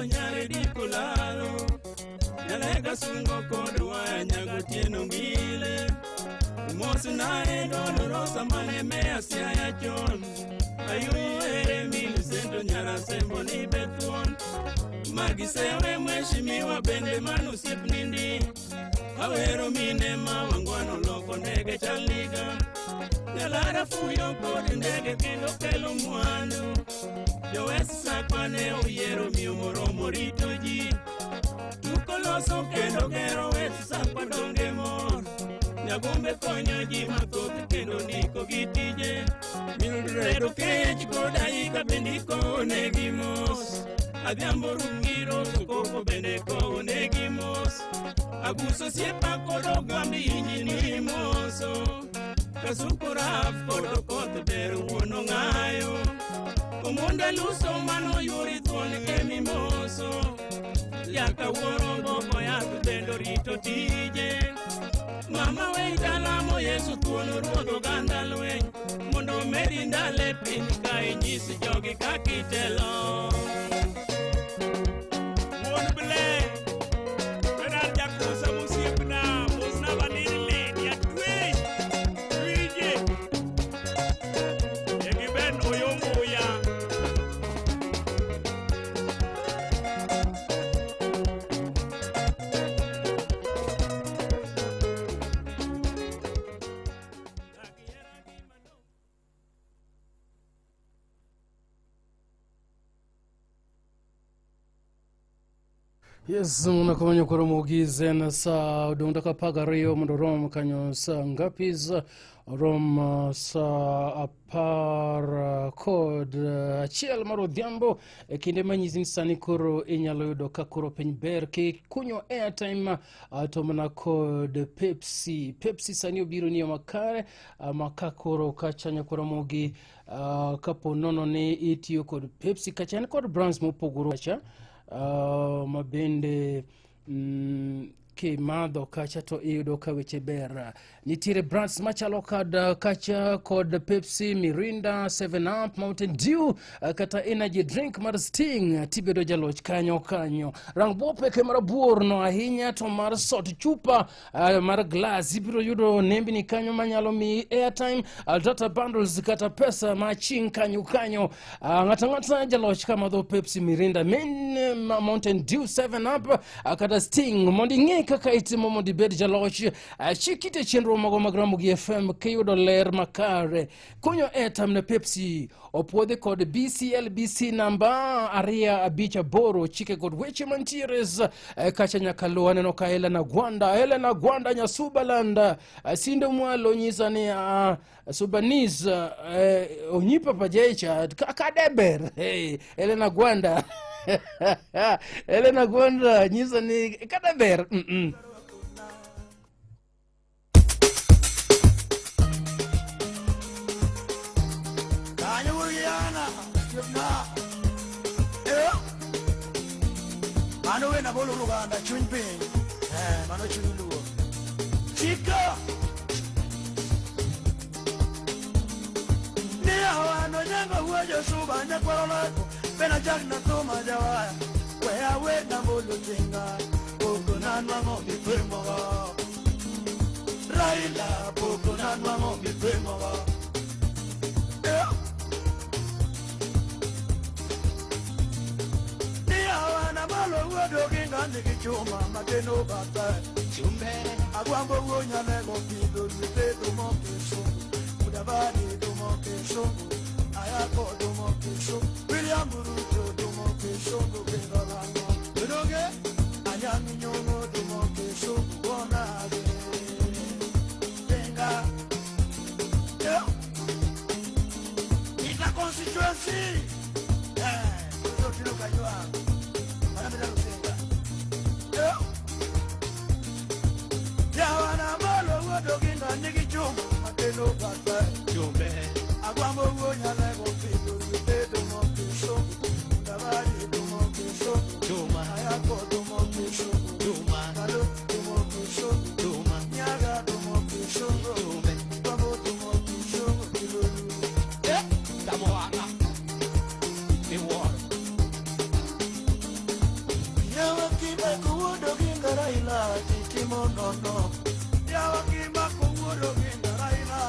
nyare dikolalo Nyalega sungo kod waya nyago tieno ngile Mos nae dolorosa mane mea siaya chon Ayuyo ere Millicent nyara sembo ni bethuon Magisewe mheshimiwa bende mano osiep nindi Awero mine ma wangwano loko ndege chaliga Nyalara fuyo kod ndege kendo kelo mwandu Jowes sakwa ne oyiero miyo moromo rito ji Tukoloso kendo gero wes sakwa donge mor Nyagombe konyo ji mathoth kendo ndiko gi tije Mildred Okech kod Aika bende ikonegi mos Adhiambo Rungiro to koko bende konegi mos Aguso siepa kod Ogwambi inyi ni moso Kasuku Raf kod Okoth ber wuon ong'ayo Omonda luso mano yuri thuon emimoso Yaka wuoro boko yath bende orito tije Mama wei talamo Yesu thuon ruodh oganda lweny Mondo omedi ndalo e piny ka inyis jogi kaka itelo Wuon Ble, Bernard Jakusa mosiepna, mosna Vanille, Nyatwech, Winje, e gi Ben Oyombuya. Yes, unakomanya koro mogize na sa odong dakika 12 mondo rom kanyo sa ngapi za rom sa 11 mar odhiambo e kinde manyisi ni sani koro inyalo yudo ka koro piny ber kikunyo airtime to mana kod Pepsi. Pepsi sani obiro ni yo makare ma ka koro kacha nyakoro mogi kapo nono ni itiyo kod Pepsi kacha en kod brands mopogore kacha ma bende kimadho kacha to iyudo ka weche ber. Nitiere brands machalo kad kacha kod Pepsi, Mirinda, 7 Up, Mountain Dew kata energy drink mar Sting tibedo jaloch kanyo kanyo. Rang bopeke marabuor no ahinya to mar sot chupa mar glass ibiro yudo nembni kanyo manyalo miyi airtime, data bundles kata pesa ma ching kanyo kanyo. Ng'ato ang'ata jaloch kamadho Pepsi, Mirinda, Mountain Dew, 7 Up kata Sting mondo ing'e kaka itimo mondo ibed jaloch. Chik ite chenro mago mag Ramogi FM kiyudo ler makare. Kunyo airtime ne Pepsi opuodhi kod BCLBC namba 258 chike kod weche mantiere kacha nyaka luw. Aneno ka Helena Gwanda, Helena Gwanda Nyasubaland sindo mwalo nyisa ni Subanis onyipa pajecha kadeber. Hey, Helena Gwanda Helena Gwanda nyisa ni kadeber. Kanyo Uriana, osiepna. Eh. Mano wena bolo Luganda chuny piny. Eh, mano chuny luo. Chika. Ni awano nyango wuojo suba nyakwaro lako. Bena jak na thuma jawaya. We awe na bolo tinga. Poko nanwang'o mipimogo. Raila poko nanwang'o mipimogo. Eh. Ni awana malo wuodo gi ng'ani gi chuma makeno bathe. Agwambo wuo nyalego pidho lwete dumo kisungu. Mudavadi dumo kisungu. Ayako dumo kisungu. William Ruto dumo kisungu kendo lang'o. Dodoge Anyang' Nyong'o dumo kisungu bonade. Tenga. Yeah. Ita constituency. Eh, Ruto tino kanywa. Mana Lusenga. Yeah. Yawana malo wuodo gi ng'ani gi chuma makelo bathe. Agwambo wuo nyalego pidho lwete dumo kisungu. Mudavadi dumo kisungu. nono. Yawa gimako wuoro gi Raila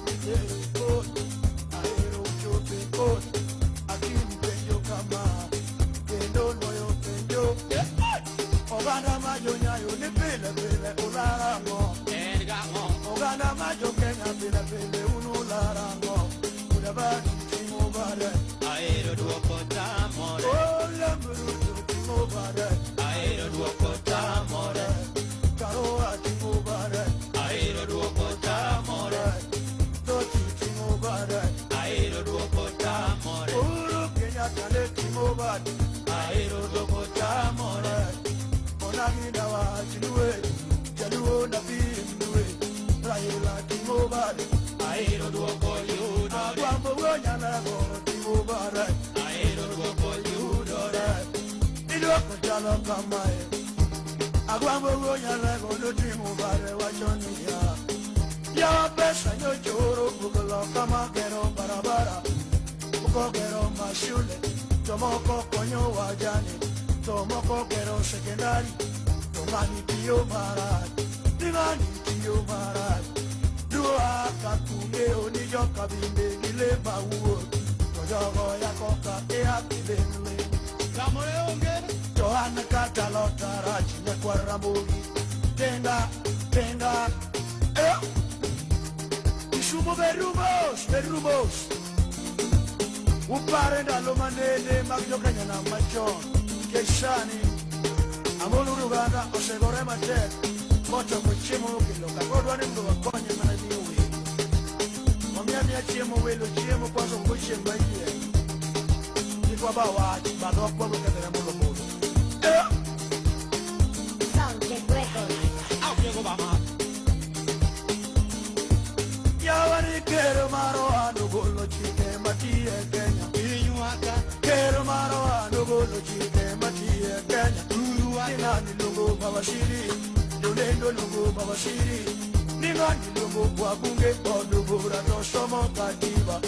nitiere kot. Ahero chope kot. Akim penjo kama kendo loyo penjo. Oganda ma jonyayo ni pile pile ularango. Oganda ma jo Kenya pile pile un ularango. Mudavadi ting'o bade. Ahero duoko tamore. William Ruto ting'o bade. Ahero duoko tamore. Karua ting'o bade. Ahero duoko tamore. Toti ting'o bade. Ahero duoko tamore. Uhuru Kenyatta ne ting'o bade. Ahero duoko tamore. Onagi dawach dwe. Jaluo napim dwe. Raila ting'o bade. Ahero duoko yudore. Agwambo wuo Nyalego ting'o bade. Ahero duoko yudore. Idwoko chalo kamae. Agwambo wuo Nyalego noting'o bade wacho niya. Yawa pesa nyochoro bugo loka magero barabara. Moko gero mashule. To moko konyo wajani. To moko gero sekondari. To ng'ani tiyo marach. Ni ng'ani tiyo marach. Luo aka kung'eyo ni joka binde gi le mawuor. To jogo yako ka e akiling'ling'. Tamore onge. To an kata lota rach nyakwar Ramogi. Tenga, tenga. Kisumu berumos, berumos. Upare ndalo manene mag jokenya nam machon. Nikech sani Amolo Uganda osegore matek mochoko chiemo mokelo ka koro dwa ni mondo wakonye mana miyo welo. Omiya miya chiemo welo chiemo kwanza go chieng' manyien. Kik waba wach ba dhokwa bokethore mondo podho. Soundcheck Records. Yawa ni ker mar ohand ogolo chike matiyo e Kenya. Ker mar ohand ogolo chike matiyo e Kenya. Ni ng'ani luongo Bawasiri, jolendo luongo Bawasiri. Ni ng'ani luongo wabunge od bura to somo katiba.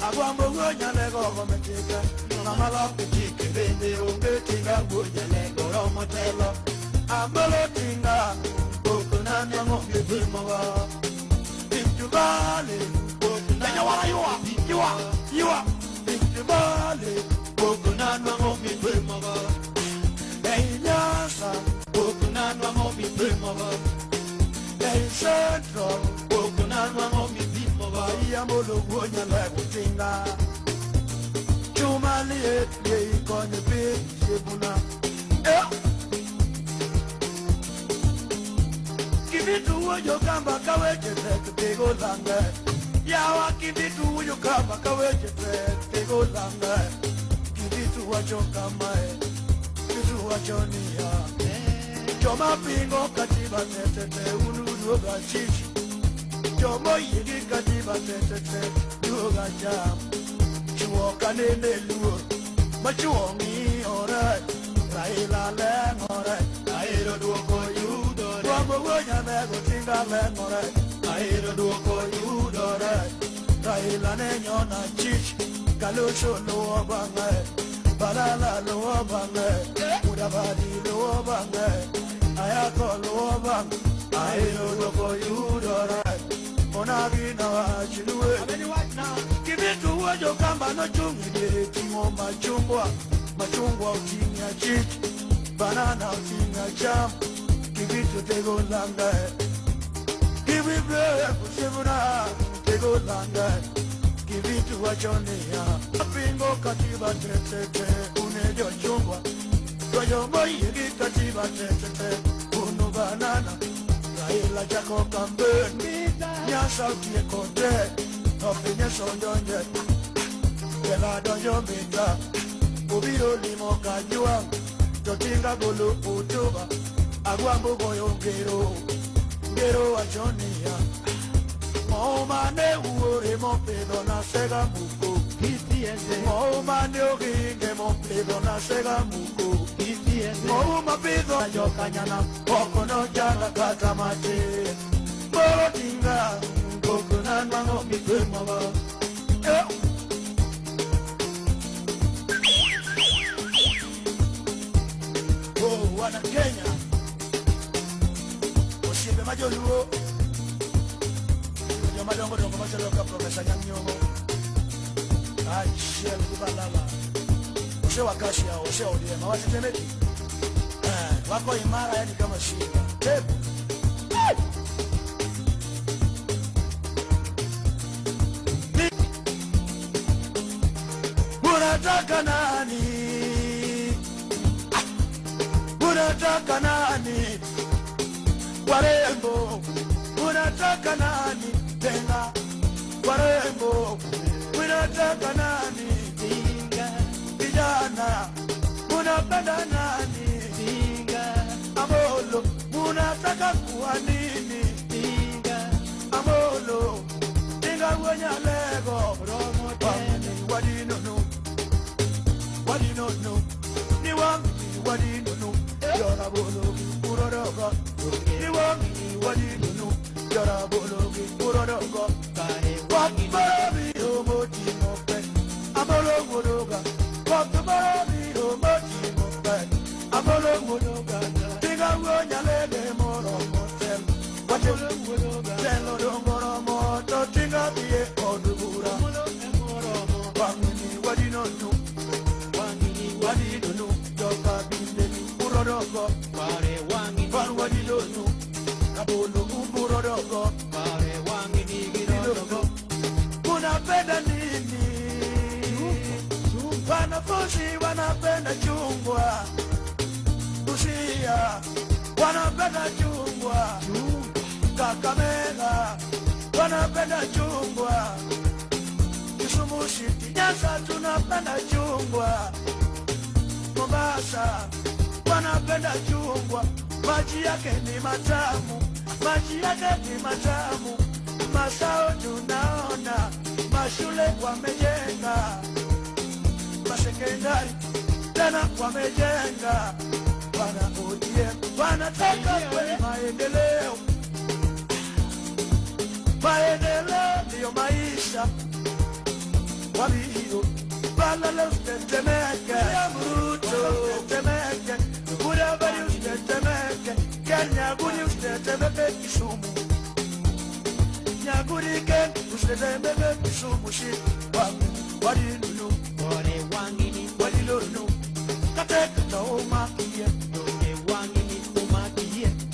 Agwambo wuo Nyalego gome chike, ng'ama loko chike bende onge tinga wuo Nyalego romo telo. Amolo tinga, pok nanwang'o gipimogo. Rift Valley, Kenya wara yua, yua, yua. Rift Valley, pok nanwang'o gipimogo. Ei Nyanza, pok nanwang'o gipimogo. Ei Central, pok nanwang'o gipimogo. Amolo wuo Nyalego tinga. Chuma liet yie ikonyo piny chiebuna. Kibitu wuo jokamba ka weche tek tego lange. Yawa kibitu wuo jokamba ka weche tek tego lange. Kibitu wacho kamae, kibitu wacho niya. Joma pingo katiba tetete unuduoga chich. Joma oyie gi katiba tetete duoga cham. Chuo kanene luor, ma chuo ng'iyore. Raila leng'ore, Ahero duoko yudore. Agwambo wuo Nyalego tinga leng'ore. Ahero duoko yudore. Raila ne nyona chich, Kalonzo luwo bang'e, Balala luwo bang'e, Mudavadi luwo bang'e, Ayako luwo bang'e. Ahero duoko yudore. Onagi nawach luwe. Kibitu wuo jokamba nochung' e diere ting'o machungwa. Machungwa oting'o achich, banana oting'o acham. Kibitu tego lange. Kibibe kusebuna tego lange. Kibitu wacho niya. Pingo katiba tetete une jochungwa. To joma oyie gi katiba tetete unu banana. Raila chako kampen. Nyanza otieko te. Opinye sondonje. Kela donjo mita. Obiro limo Kajwang'. To tinga golo hotuba. Agwambo goyo ngero. Ngero wacho niya. Ng'o mane wuore mopidho na sega muko. Ng'o mane oginge mopidho na sega muko. Ng'o mapidho jokanyana oko nochanda kata matin. Moro tinga pok nanwang'o mipimogo. Oh, wana Kenya. joluo joma dongo dongo machalo ka Profesa Anyang' Nyong'o kaachiel gi Balala osewakashi hao, ose ODM hawatetemeki, wako imara, yani kama simba. Tebu. Munataka nani? Munataka nani? Warembo, munataka nani? Tena warembo, munataka nani? Vijana, munapenda nani? Amolo, munataka kuwa nini? Amolo, tinga wenyalego, wadinono, wadinono, ni wangi wadinono, yorabolo urorogo, ni wangi wadinono, yorabolo urorogo, wakbarabi omoti mope, amolo wodoga, wakbarabi omoti mope, amolo wodoga, tinga wenyalege moro motel, watelo wodoga, telo dongoro moto, tinga bie odubura. Wangini wadinono, wadinono, joka bindeni urodogo, wadinono, kabolo urodogo, wadinono. Unapenda nini? Wanafunzi wanapenda chungwa, Busia wanapenda chungwa, Kakamega wanapenda chungwa, Kisumu City, Nyanza tunapenda chungwa, Mombasa wanapenda chungwa, maji yake ni matamu, maji yake ni matamu, masao tunaona, mashule wamejenga, masekondari tena wamejenga, wana ODM wanataka kweli maendeleo, maendeleo ndiyo maisha. Wabiro, balala usitetemeke, Ruto usitetemeke, Mudavadi usitetemeke, Kenya gudi usitetemeke, Kisumu Nyagudi Ken usitetemeke, Kisumu shi wadilulu, wadilulu, kateka taumakie,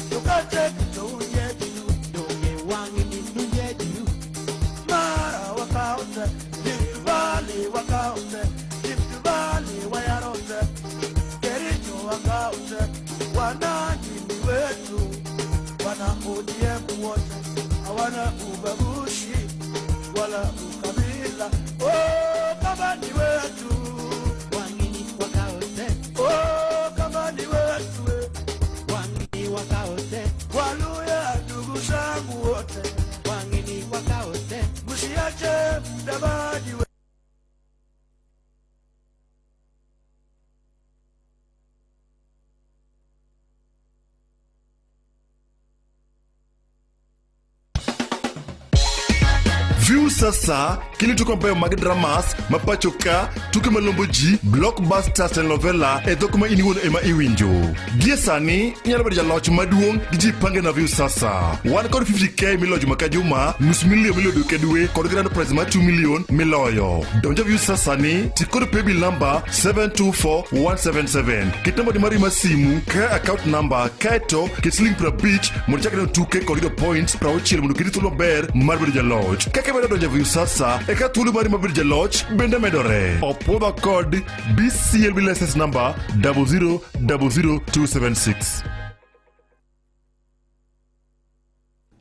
tukateka taunyejilu, mara wakaote, Rift wakaote, Rift Valley wayarote, Kericho wakaote, wanani ni wetu, wana ODM wote, hawana ubaguzi wala ukabila. Oh, kama ni wetu, oh, kama ni wetu, Waluya ndugu zangu wote, msiache Mudavadi. Viusasa kelo tuke mabeyo mag dramas ma pacho ka, tuke malombo ji, blockbusters, telenovela e dhok ma in iwuon ema iwinjo. Gie sani inyalo bedo jaloch maduong' gi Jipange na Viusasa. Wan kod 50k miloyo juma ka juma, nus milion miloyo dwe ka dwe kod grand prize mar 2 million miloyo. Donjo Viusasa ni ti kod paybill number 724177. Ket namba mari mar simu kaka account number kaeto ket siling 50 mondo ichak neno tuke kod yudo points 60 mondo oketi thuolo maber mar bedo jaloch. Kaka imedo donjo e Viusasa e ka thuolo mari mar bedo jaloch bende medore. Opuodhwa kod BCLB license number 0000276.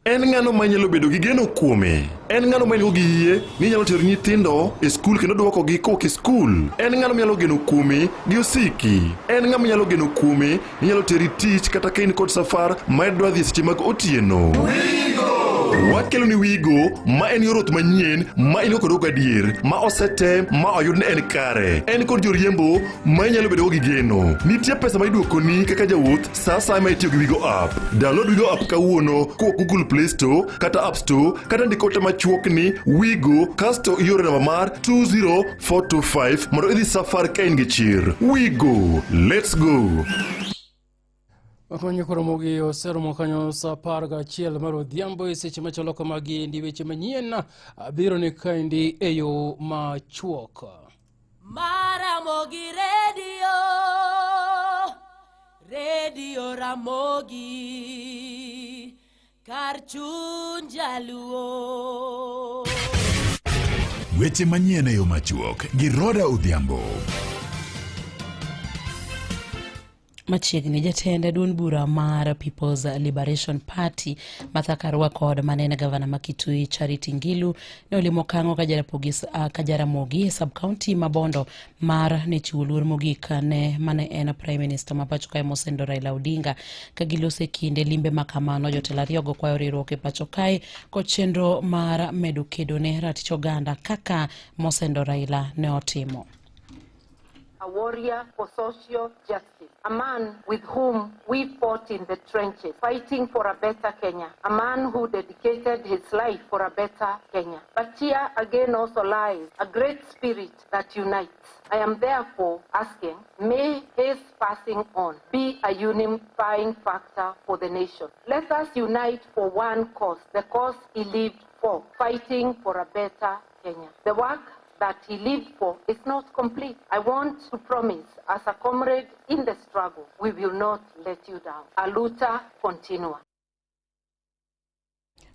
En ng'ano manyalo bedo gi geno kuome? En ng'ano ma gi yie ni nyalo tero nyithindo e skul kendo duokogi kowuok e skul? En ng'ano manyalo geno kuome gi osiki? En ng'ama nyalo geno kuome ni nyalo teri tich kata ka in kod safar ma idwa dhi e seche mag otieno? Wakelo ni Wigo ma en yor wuoth manyien ma in go kod gadier ma osetem ma oyud ni en kare. En kod joriembo ma inyalo bedo go gi geno. Nitie pesa ma iduokoni kaka jawuoth sa asaya ma itiyo gi Wigo app. Download Wigo app kawuono kowuok Google Play Store kata App Store kata ndik ote machuok ni Wigo kasto ioro namba mar 20425 mondo idhi safar ka in gi chir. Wigo, let's go. Wakonyo koro mogi oseromo kanyo sa 11 mar odhiambo e seche machalo kamagi endi weche manyien biro ni kaendi e yo machuok. Maramogi Radio, Radio Ramogi, kar chuny jaluo. Weche manyien e yo machuok gi Roda Odhiambo. Machiegni jatend duond bura mar People's Liberation Party Martha Karua kod mane en gavana ma Kitui Charity Ngilu ne olimo Kang'o Kajaramogi e sub county ma Bondo mar ne chiwo luor mogik ne mane en Prime Minister ma pacho kae Mosendo Raila Odinga. Ka giloso e kinde limbe ma kamano, jotelo ariyogo kwayo riwruok e pacho kae kod chenro mar medo kedo ne ratich oganda kaka Mosendo Raila ne otimo. A warrior for social justice, a man with whom we fought in the trenches, fighting for a better Kenya, a man who dedicated his life for a better Kenya. But here again also lies a great spirit that unites. I am therefore asking, may his passing on be a unifying factor for the nation. Let us unite for one cause, the cause he lived for, fighting for a better Kenya. The work that he lived for is not complete. I want to promise, as a comrade in the struggle, we will not let you down. Aluta continua.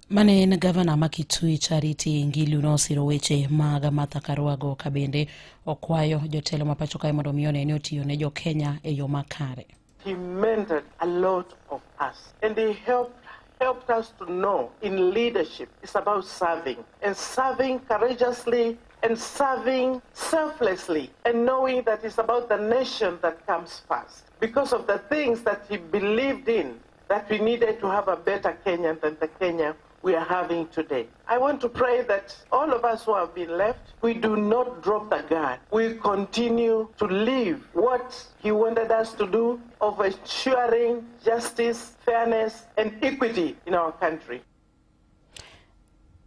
Mane en gavana ma Kitui Charity Ngilu nosiro weche mag Martha Karua ka bende okwayo jotelo ma pacho kae mondo mi one ni otiyo ne jo Kenya e yo makare. He mentored a lot of us and he helped us to know in leadership it's about serving, and serving courageously and serving selflessly, and knowing that it's about the nation that comes first. Because of the things that he believed in, that we needed to have a better Kenya than the Kenya we are having today. I want to pray that all of us who have been left, we do not drop the guard. We continue to live what he wanted us to do of ensuring justice, fairness, and equity in our country.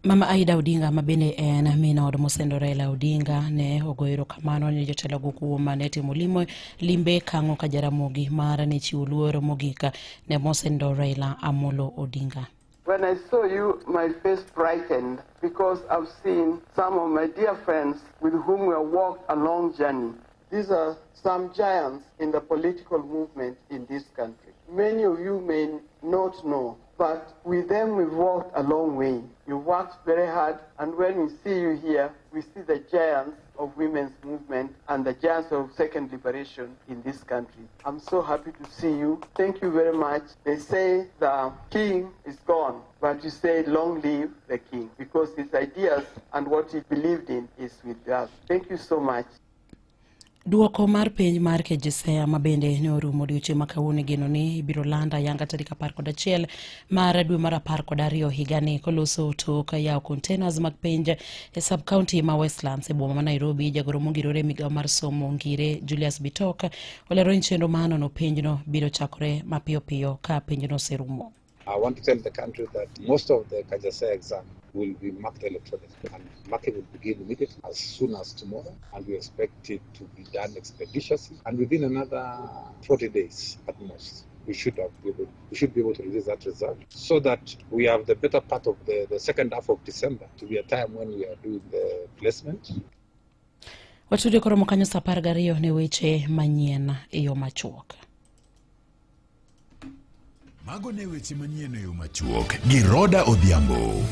Mama Aida Odinga ma bende en min od mosendo Raila Odinga ne ogoyo erokamano ne jotelogo kuom ne timo limo limbe Kang'o ka Jaramogi mar ne chiwo luor mogik ne mosendo Raila Amolo Odinga. When I saw you, my face brightened because I've seen some of my dear friends with whom we have walked a long journey. These are some giants in the political movement in this country. Many of you may not know, but with them we've walked a long way. You worked very hard, and when we see you here, we see the giants of women's movement and the giants of second liberation in this country. I'm so happy to see you. Thank you very much. They say the king is gone, but you say long live the king, because his ideas and what he believed in is with us. Thank you so much. Duoko mar penj mar KJSEA ma bende ne orumo odiochieng' ma kawuono igeno ni ibiro land ayanga tarik 11 mar dwe mar 12 higani koloso tok yawo containers mag penj e sub county ma Westlands e boma ma Nairobi. Jagoro mongirore e migawo mar somo Ngire Julius Bitok olero ni chenro mar nono penjno biro chakore mapiyo piyo ka penjno oserumo. I want to tell the country that most of the KJSEA exam will be marked electronically, and marking will begin immediately as soon as tomorrow, and we expect it to be done expeditiously, and within another 40 days at most we should have be able, we should be able to release that result, so that we have the better part of the second half of December to be a time when we are doing the placement. Watude koromo kanyo sa 12 ne weche manyien e yo machuok. Mago ne weche manyien e yo machuok gi Roda Odhiambo.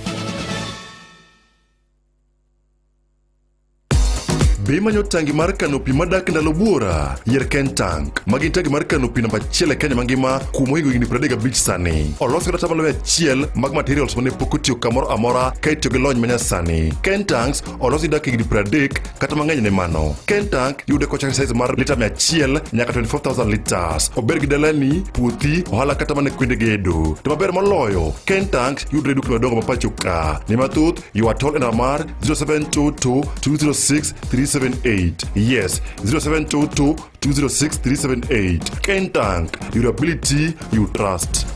Be imanyo tangi mar kano pi madak ndalo buora? Yier Ken Tank. Magi tangi mar kano pi namba 1 e Kenya mangima kuom mohingo higni 35 sani. Olos kod atamalo 100 mag materials mane pok otiyo kamoro amora ka itiyo gi lony manyasani. Ken Tanks olos gi dak higni 30 kata mang'eny ne mano. Ken Tank yude kochakre size mar lita 100 nyaka 24,000 liters. Ober gi dalani, puothi, ohala kata mana kuonde gedo. To maber moloyo, Ken Tanks yudre e dukni madongo ma pacho ka. Ne mathoth, you are told e namba mar 0722 206 378. Yes, 0722 206 378. Ken Tank, durability you trust.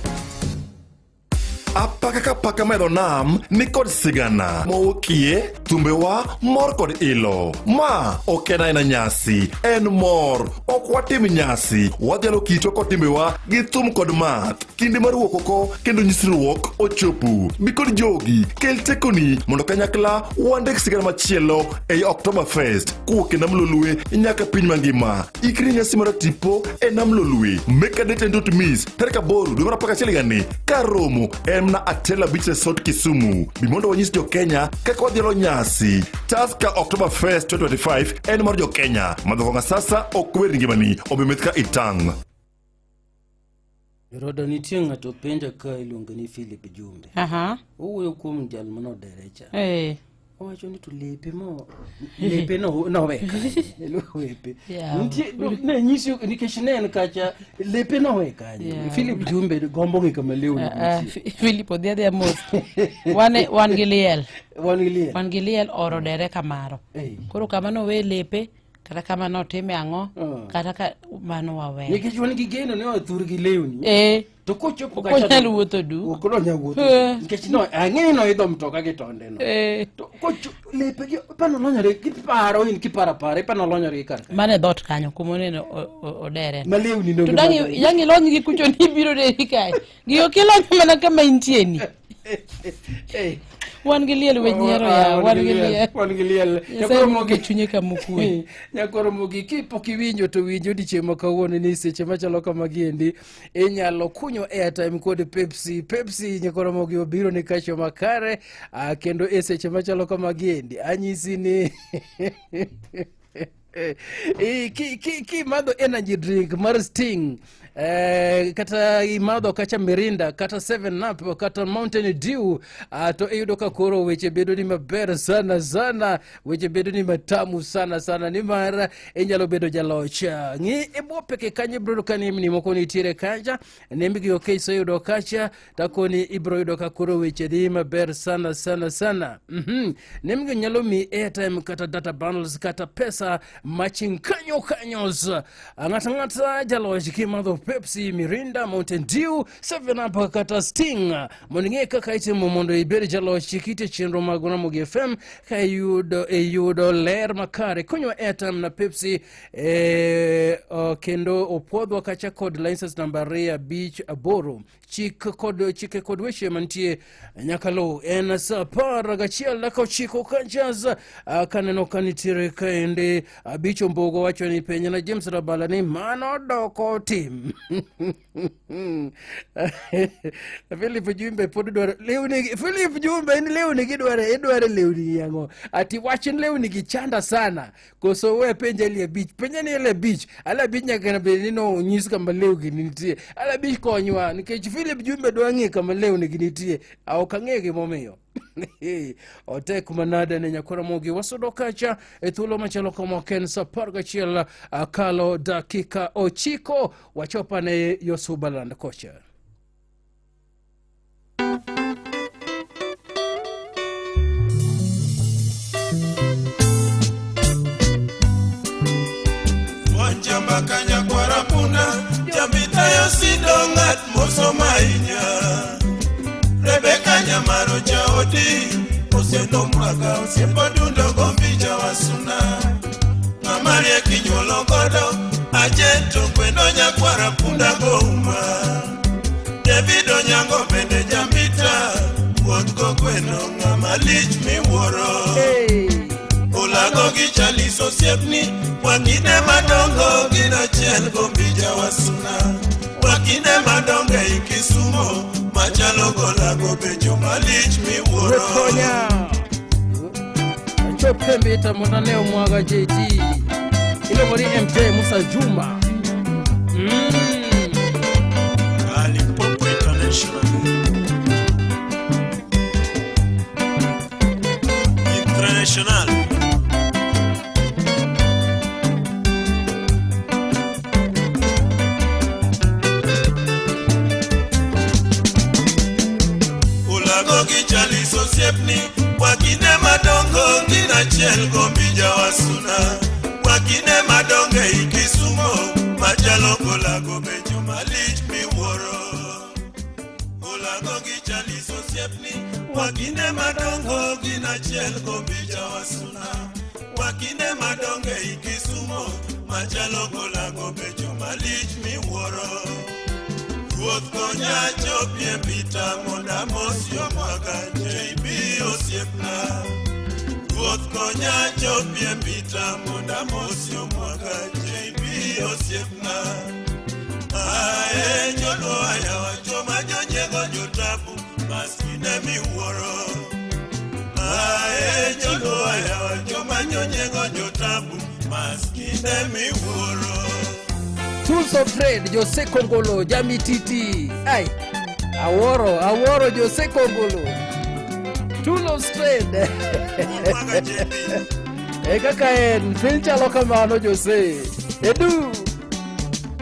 Apaka ka apaka medho nam ni kod sigana mowuokie thumbewa mor kod ilo. Ma ok en aena nyasi, en mor. Ok watim nyasi, wadhialo kitwa kod timbewa gi thum kod math. Kinde mar wuok oko kendo nyisruok ochopo. Bi kod jogi, kel tekoni mondo kanyakla wandik sigana machielo ei Oktoberfest kowuok e nam Lolwe nyaka piny mangima. Ikri nyasi mar tipo e nam Lolwe. Make a date and don't miss. Tarik 8 dwe mar 11 higani kar romo en mana Atela Beach Resort Kisumu. Bi mondo wanyis jo Kenya kaka wadhialo nyasi. Tusker Oktoberfest 2025 en mar jo Kenya. Madho kong'o sasa ok wer ngimani, omiyo meth ka itang'. Roda nitie ng'ato penja ka iluongo ni Philip Jumbe. Aha. Owuoyo kuom jal manodere cha. Eh. Owacho ni to lepe mo lepe no nowe kanye. Lepe. Yeah. Nitie ne nyisi nikech ne en kacha lepe nowe kanye. Yeah. Philip Jumbe gombo ng'e kama lewni nitie. Philip odhi adhiya mos. Wan gi liel. Wan gi liel. Wan gi liel oro dere kamaro. Eh. Koro kama nowe lepe kata kama notime ang'o kata ka mano waweyo. Nikech wan gi geno ni othur gi lewni. Eh. To kochopo Ok onyal wuotho du. Ok onyal wuotho. Eh. Nikech no ang'e ni noidho mtoka gi tonde no. Eh. To kocho lepe gi pano lonyore kiparo in kiparo apara ipano lonyore gi kar ka. Mano e dhoot kanyo kuma oneno odere. Ma lewni no. To dang' ilony gi kucho ni ibiro deri kae. Gi ok ilony mana kama intie ni. Wan gi liel we nyiero ya, wan gi liel. Wan gi liel. Nyasaye moke chunye kama okwe. Nyakoro mogi kipok iwinjo to winjo odiechieng' ma kawuono ni seche machalo kamagi endi inyalo kunyo airtime kod Pepsi. Pepsi nyakoro mogi obiro ni kacho makare kendo e seche machalo kamagi endi anyisi ni kimadho energy drink mar Sting kata imadho kacha Mirinda kata 7 Up kata Mountain Dew to iyudo ka koro weche bedo ni maber sana sana, weche bedo ni matamu sana sana, nimar inyalo bedo jaloch. Ng'i e bwo peke kanyo ibiro yudo ka nembni moko nitiere kacha, nembgi ok iseyudo kacha takoni ibiro yudo ka koro weche dhi maber sana sana sana. Nembgi nyalo mi airtime kata data bundles kata pesa maching kanyo kanyos. Ng'ata ng'ata jaloch kimadho Pepsi, Mirinda, Mountain Dew, 7 Up kata Sting mondo ing'e kaka itimo mondo ibed jaloch kite chenro mag Ramogi FM ka iyudo ler makare. Konywa airtime na Pepsi kendo opuodhwa kacha kod license namba 258 chike kod weche mantie nyaka luw. En saa 11:09 kachas kaneno ka nitiere kaendi 5 Ombogo wacho ni penj na James Rabala ni mano doko tim. Philip Jumbe pod dwaro lewni. Philip Jumbe in lewni gidware idware lewni yang'o? Ati wach lewni gi chanda sana. Koso we penj Ali Abich. Penja ni Ali Abich. Ali Abich nyaka bed ni no nyis kama lewni nitie. Ali Abich konywa nikech Philip Jumbe dwa ng'e kama lewni gi nitie. Ok ang'e gimomiyo. Otek manade ne nyakora mogi wasudo kacha e thuolo machalo kama ok en saa 11 kalo dakika 9 wachopa ne Yosubaland kocha. Jamba kanya kwara punda jambita yosido ng'at mosomo ahinya. Rebeka Nyamaro jaodi osiendo mwaga osiepo dundo gombi jawasuna. Ng'ama riek inyuolo godo ajento kwendo nyakwara punda gouma. David Onyango bende jambita wuoth go gweno ng'ama lich miwuoro. Olago gi Charles osiepni wakinde madongo gin achiel gombi jawasuna. Wakinde madongo ei Kisumo machalo golago be joma lich miwuoro. Konya. Achop kembita mondo ane omwaga JT. Iluongo ni MJ Musa Juma. Limpopo International. International. Ulago gi Charles osiepni wakinde madongo gin achiel gombi jawasuna. Wakinde madongo ei Kisumo machalo golago be joma lich miwuoro. Olago gi Charles osiepni Wakinde madongo gin achiel kombija wasuna Wakinde madongo ei Kisumo Machalo golago becho malich miwuoro Ruoth konya chopie pita mondo amosi omwaga JB osiepna Ruoth konya chopie pita mondo amosi omwaga JB osiepna Ae joluo ayawa joma jonyiego jotabu maskinde miwuoro Ae joluo ayawa joma jonyiego jotabu maskinde miwuoro Tools of trade Jose Kongolo Jamititi. Ai. Awuoro, awuoro Jose Kongolo. Tool of trade. E kaka en, piny chalo kamano Jose. Edu.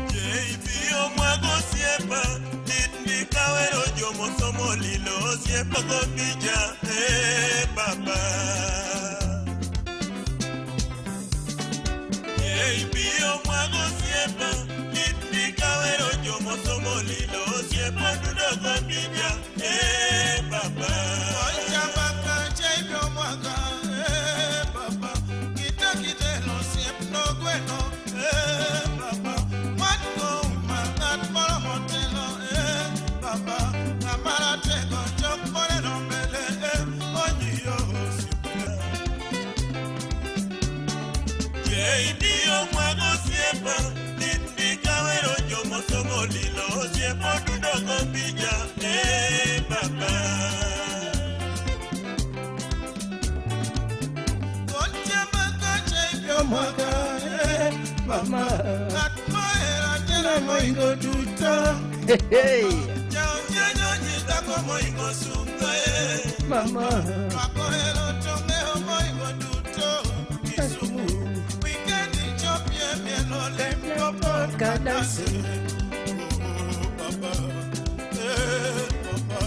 JB omwago osiepa lit ndi kawero jomosomo lilo osiepa go bija eh baba JB omwago osiepa lit ndi kawero jomosomo lilo osiepa dudo go bija eh baba Ochambaka JB omwaga eh baba Kita kitelo osiep nogweno eh baba Wat kouma ng'at moro motelo eh baba Ng'ama ratego chok moneno mbele eh onyiewo osiepna JB omwago osiepa lit ndi kawero jomosomo lilo osiepa dudo go bija eh baba Ochambaka JB omwaga eh mama Ng'at mohero telo moingo duto Hey. Jaotienyo dhako moingo sunga eh Mama. Makohero to ng'eyo moingo duto Kisumu Weekend ichopie mielo Limpopo Kadasi. Oh baba eh baba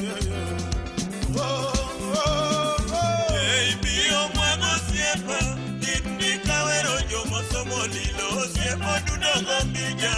yeah yeah Oh oh oh JB omwago osiepa lit ndi kawero jomosomo lilo osiepa dudo go bija